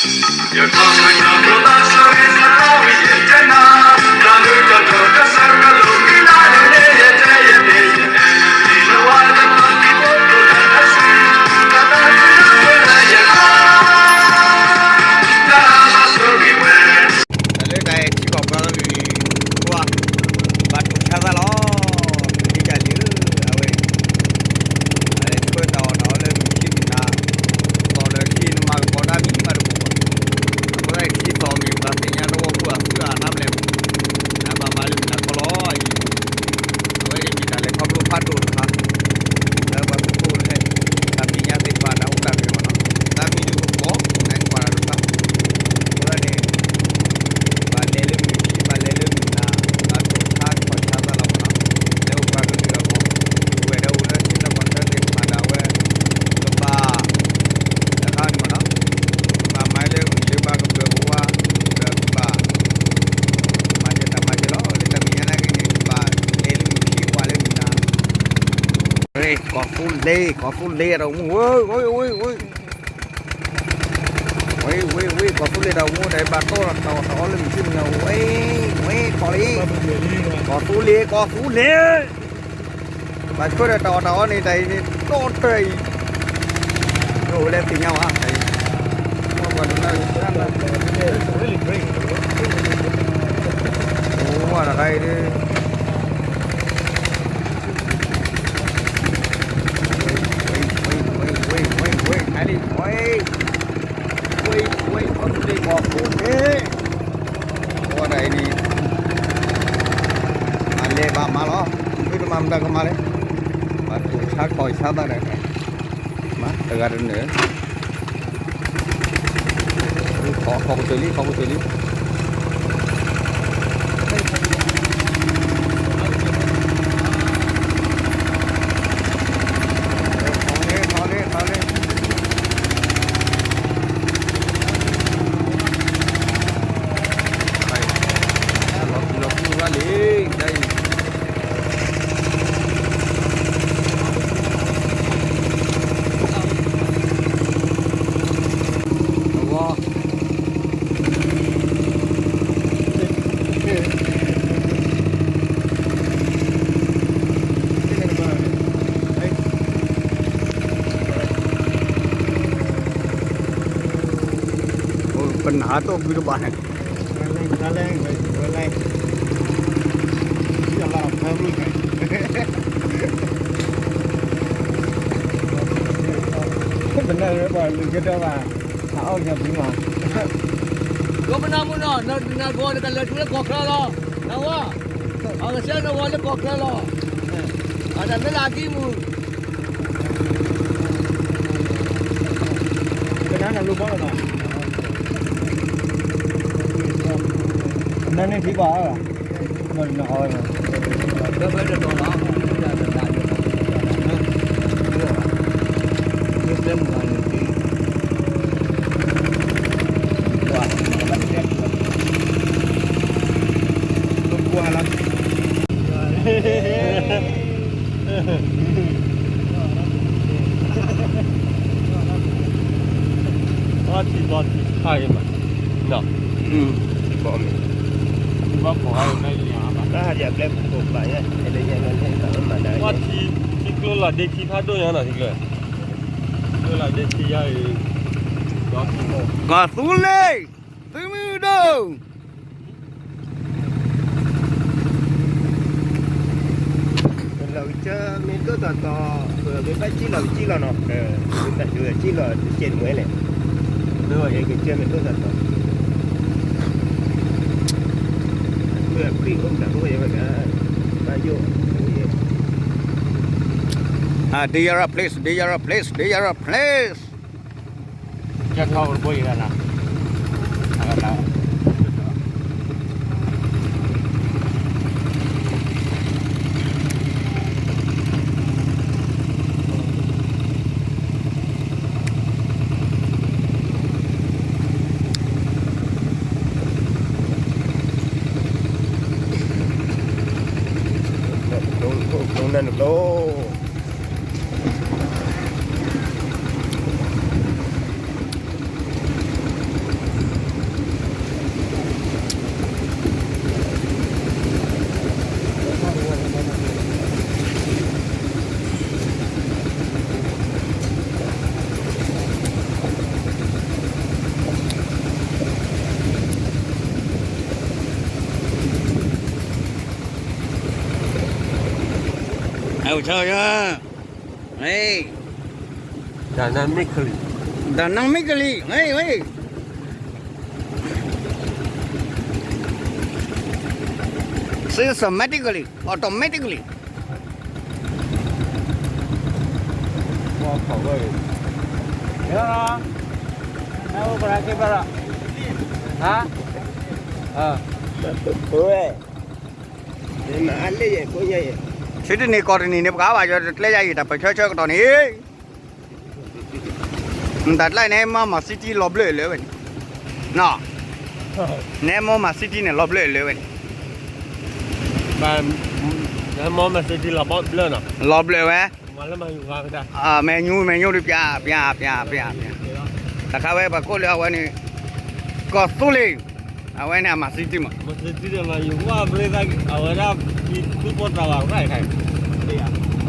တၢ်လၢတၢ်အဲၣ်ထံကီၢ်ပှၤကလုာ်န့ၣ် ကွၢ် ဘၣ်တိၢ်ဆါသးလီၤ. မ့ၢ်ယၤလံဧၢ အဝဲ အလဲၤဆှၢတၢ်အီၣ်တၢ်အီလၢမုၢ်ဆံးမုၢ်နၤ သီၣ်လၢခံနမၤကပီၤတၢ်မံၤမးတဘၣ်ဘၣ်. အဃိသတးန့ၣ် ထံသီၣ်ဂ့ၤ ပှၤသ့ၣ်ညါတဝီဖိအသူအနါမလဲၣ် နဘၣ်မၤလၢမုၢ်နၤခီလီၤအံၤ အဝဲန့ၣ်မ့ၢ်တၢ်လဲၤခီဖျိဖးဒိၣ်တခါ လၢပှၤခီဖျိလဲၣ် တၢ်သ့ၣ်ညါသ့ၣ်တဖၣ်တၢ်အိၣ်တၢ်ဂ့ၤမးနီၤ တၢ်မံၤဒုးကပီၤ နကွၢ်တၢ်တဖၣ် အဃိသတးန့ၣ် ဘၣ်လဲၤလၢမုၢ်ဆံး ဘၣ်လဲၤလၢမုၢ်နၤ ဘၣ်တိၢ်ဆါခီၣ်ဆါသးလီၤမးနီၤ လၢပှၤကလုာ်အဂီၢ် ပဝဲဒၣ်အိၣ်လၢထံလီၢ်ကီၢ်ချၢသ့ၣ်တဖၣ်ဒၣ်ဝဲ ကဘၣ် တခါန့ၣ်မးနီၤ ကဘၣ်မၤလၢမုၢ်ဆံး ဘၣ်ကပၢၤကဝါ ဒီးကဘၣ် မၤစၢၤတၢ်မၤစၢၤလီၤ လၢတၢ်မဲာ်ညါနာ်က့န့ၣ် ကဘၣ်လဲၤလၢမုၢ်ဆံး ကွၢ်လၢမုၢ်နၤ ကီၢ်သူလ့ၤ ကီၢ်သူလ့ၤအတၢ်အိၣ်မူ ဝ့ ဝ့ ဝ့ ဝ့ ဝ့ ကီၢ်သူလ့ၤတၢ်အိၣ်မူ တၢ်ဘၣ်တီတၢ်အီၣ်တၢ်အီလၢမုၢ်ဆံးမုၢ်နၤ ဝ့ ဝ့ ကီၢ်လံ ကီၢ်သူလ့ၤ ကီၢ်သူလ့ၤ ဘၣ်ဆှၢဒီးတၢ်အီၣ်တၢ်အီန့ၣ် တၢ်အံၤန့ၣ် တီထၢအံၤ ဒိၣ်ဝဲလၢသ့ၣ်ညါဝဲ တၢ်အံၤ အိၣ်ဝဲတခါအံၤဒီး ဝ့ ဝ့ ဝ့ ဝ့ ဝ့ ဝ့ ဝ့ ဝ့ ဝ့ ကီၢ်သူလ့ၤ ကီၢ်သူလ့ၤ အဝဲဒၣ်အံၤန့ၣ် မၤလဲၤဘၣ်မၤလီၤ မ့ၢ်တမၤမတၤကမၤလဲၣ် ဘၣ်တိၢ်ဆါခီၣ်ဆါသးဒီး မၤတဂၤတနၢၤ ခီၣ်ခီၣ်ကစၢၢ်လံ ခီၣ်ကစၢၢ်လံ ခီၣ်လံ ခီၣ်လံ ခီၣ်လံ လီၤပျံၤလီၤဖုးဘၣ်လံ တၢ်အံၤ အဝဲ ပနၢ်ဟးတိၢ်ဘုတဘၣ်န့ၣ် ပနၢ်ရၢပှၤလူၤကတၢၢ်ဘၣ် အအီၣ်ယၤဘုမး ဒိပနၢ်မုၢ်နီၤ နဂီၤနကလဲၤထူလၢကီၢ်ချၢလီၤ နဝဲ အကစၢ်နဂီၤလၢကီၢ်ချၢလီၤ အတၢ်မ့ၢ်လၢအကံမုၢ် ကနၣ်နလူၤဘီလီၤနီၤ နန့ၣ်ထံဘၣ် ဘၣ်နအီၣ်ဝဲနီၤ ဘၣ်ဘၣ်တတီၤလီၤ ဘၣ်တတီၤလီၤ ကွၢ်လီၤ ဘီထံဘီထံ ဖးဂ့ၤမး နီၤ ထံဘီမ့ၢ် ထံဘီကိးဟါ ဘၣ်ယပျဲၢ်ကိးပာ်ညါ ဘီထံ ထံကျိလီၤဒ့ခံဖးဒိၣ်ညါနီၤ ထံကျိ ကျိလီၤဒ့ခံယါအံၤ ဒီထံဘီ ကီၢ်သူလ့ၤ သုးမုၢ်ဒိၣ် လီၤကစၢၢ်မ့ၢ်ဒိၣ်တီၤတီၤ မ့ၢ်ဘၣ်ကံၣ်လီၤကစံၣ်လီၤနီၤ မ့ၢ်ဘၣ်ကံၣ်လီၤကစံၣ်တမှဲလဲၣ် မ့ၢ်ကစၢၢ်မ့ၢ်ဒိၣ်တီၤတီၤ မ့ၢ်အခွံအိၣ်တၢ်အိၣ်ယဲဘၣ်ကါ ဘၣ်ယိၣ် Diyara place, Diyara place, Diyara place. ကျိနၢ်နကျိ ဆၢယၤ, ဟ့ၣ်, dynamically, dynamically, ဟ့ၣ်, ဟ့ၣ်, systematically, automatically. ဆ့တန့ၢ်ကီၢ်တန့ၢ်န့ၣ် ပှၤဘၣ်ယွၤတကျဲယါအံၤ တၢ်ပၢၢ်ဆၢဆၢကတီၢ်န့ၣ်, တၢ်ကျဲန့ၣ် မၤမၤ city လီၤဘျၢလၢဝဲန့ၣ်, နမၤမၤ city န့ၣ် လီၤဘျၢလၢဝဲန့ၣ်, မၤမၤ city လီၤဘျၢနီၤ, လီၤဘျၢဝဲ, မ့ၢ်ညူ မ့ၢ်ညူဒုး ပျး ပျး ပျး ပျး ပျး, တခါဝဲပှၤကိးလၢအဝဲန့ၣ် ကီၢ်သူလ့ၤ, အဝဲန့ၣ်အမၤ city မး,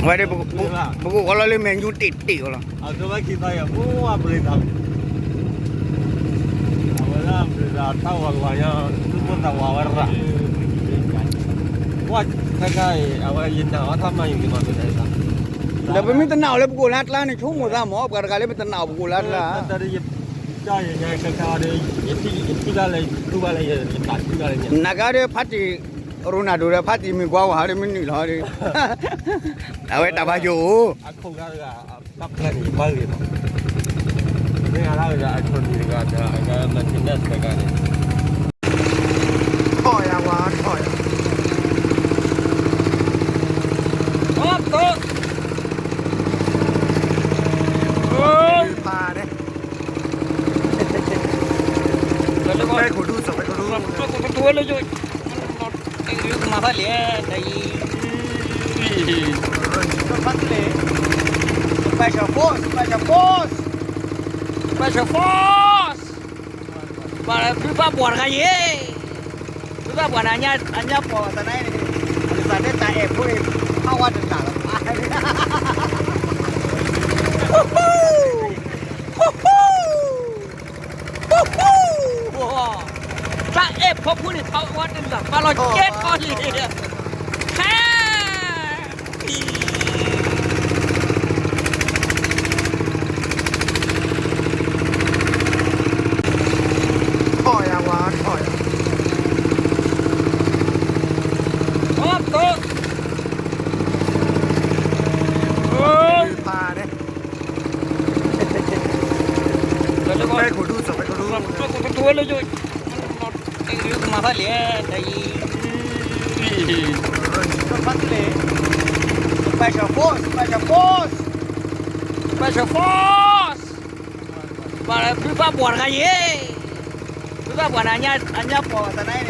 ဝဲဒၣ် ပကအိၣ်လီၤလၢမ့ၢ်ညူတ့ၢ်တ့ၢ်အီၤလီၤ, ဒီးပမ့ၢ်တနာ်အီၤလၢပကအိၣ်လၢအကျါန့ၣ် ဆိကမိၣ်သးမး ပှၤတဂၤလၢပတနာ်အီၤပကအိၣ်လၢအကျါန့ၣ် ဆိကမိၣ်သးမး, နကဒီးဖါတံၢ် Ronaldo ဒီးဖါတံၢ်မ့ၢ်ကွၢ်ဝဲဟးဒီးမ့ၢ်နုာ်လီၤဒီး, အဝဲတၢ်ဘၣ်ယိၣ်အိၣ် ထီၣ်ယၤဝဲ ထီၣ်ယၤ, ပဲခိၣ်ဒူ စီၤပဲခိၣ်ဒူ, မၤဖးလံ, special force, special force, special force, ဘၣ်ဖုဖးပှၢ်တဂၤယဲ, ဖုဖးပှၢ်န့ၣ် အညါပှၢ်သနာ်န့ၣ်, သးဒဲတၢ်အဲၣ်ဖိအံၤ ဖးဝဲတနၢ်လီၤ, တၢ်အဲၣ်ဖိဖိန့ၣ် ဖးဝဲတနၢ် ဖးလီၤကဲထီၣ်လံ, ဟဲ ထီၣ်ယၤဝဲ ထီၣ်ယၤ, ပဲခိၣ်ဒူ စီၤပဲခိၣ်ဒူ, မၤဖးလံ, special force, special force, special force, ဘၣ်ဖုဖးပှၢ်တဂၤယဲ, ဖုဖးပှၢ်န့ၣ် အညါပှၢ်သနာ်န့ၣ်,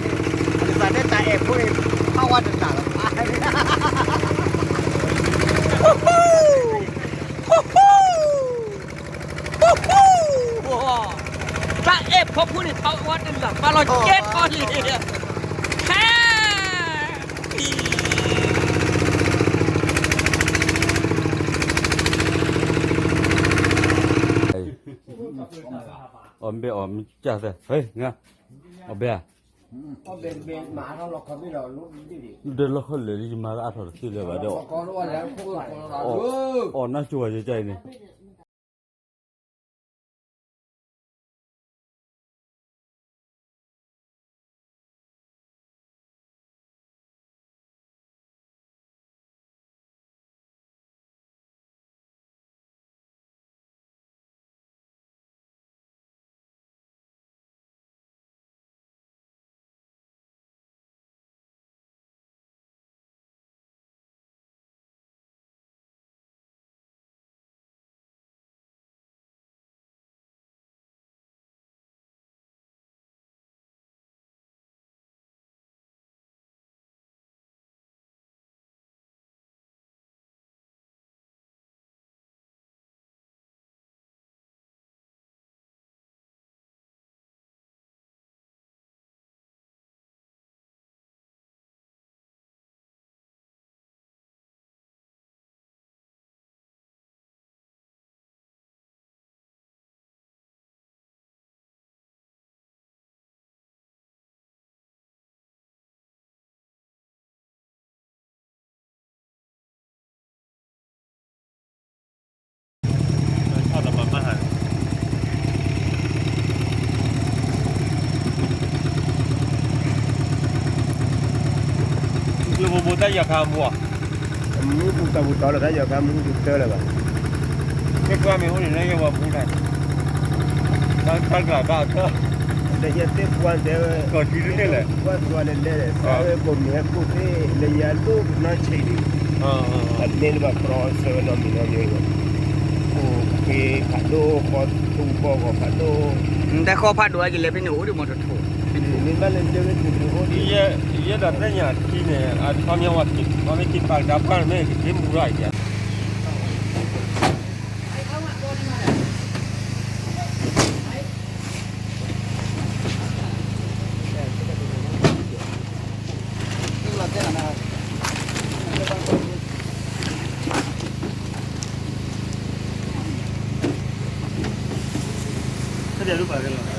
သးဒဲတၢ်အဲၣ်ဖိအံၤ ဖးဝဲတနၢ်လီၤ, တၢ်အဲၣ်ဖိဖိန့ၣ် ဖးဝဲတနၢ် ဖးလီၤကဲထီၣ်လံ, ဟဲ အီၣ်မ့ၢ်အီၣ်မ့ၢ်ကၢ်သဲး, အီၣ်ဘဲဧါ, ဒီးလီၢ်ခီၣ်လဲၣ်လံ ယမၤလၢအါထီၣ်တသ့လၢၤဘၣ်ဒီး, အီၣ်နၢ်ကၠိဝဲယဲအံၤန့ၣ် ဘူးတၢ်ယီၤခါမူအီၤ, မူပူၤတၢ်ပူၤတီလီၤ တၢ်ယီၤခါမူပူၤတၢလၢၤဘၣ်, သ့ၣ်ကျါမ့ၢ်အိၣ်န့ၣ် လၢယဝဲမူတၢ်, တၢ်ကျါတၢ်အထၢၣ်, လၢယသ့ၣ်ပှၢ်တဲဝဲ, ကီၢ်ထံတန့ၢ်လဲၣ်, ပှၢ်သွါလဲၤလဲၤလဲၣ် စးဝဲကိးမံၤဟဲကိးသ့ၣ် လၢယၤဒိၣ်ကနီၢ်ဆံးဒံး, အန့ၢ်လၢဘၣ်ကြီဆၢဝဲနီတမံၤနီတမံၤ, အိၣ်ဃ့ဖးဒိၣ်ဃီထူဘီၣ်ဂီၤဖးဒိၣ်, နတဲဃီဖးဒိၣ်အကလဲၤဖဲန့ၣ်အိၣ်ဒံးမးတထိး, မ့ၢ်ဘၣ်လၢဒဲဝဲန့ၣ်အိၣ်ဒံး, ယဲဒၣ်သ့ၣ်ညါခံန့ၣ် အတခီမ့ၢ်ဝဲက့ၤ ခီမ့ၢ်က့ၤပာ်ကဒါပှၢ်န့ၣ်မ့ၢ်က့ၤမူရၤအံၤ, တၢ်ဒုးပာ်ကဲလီၤ,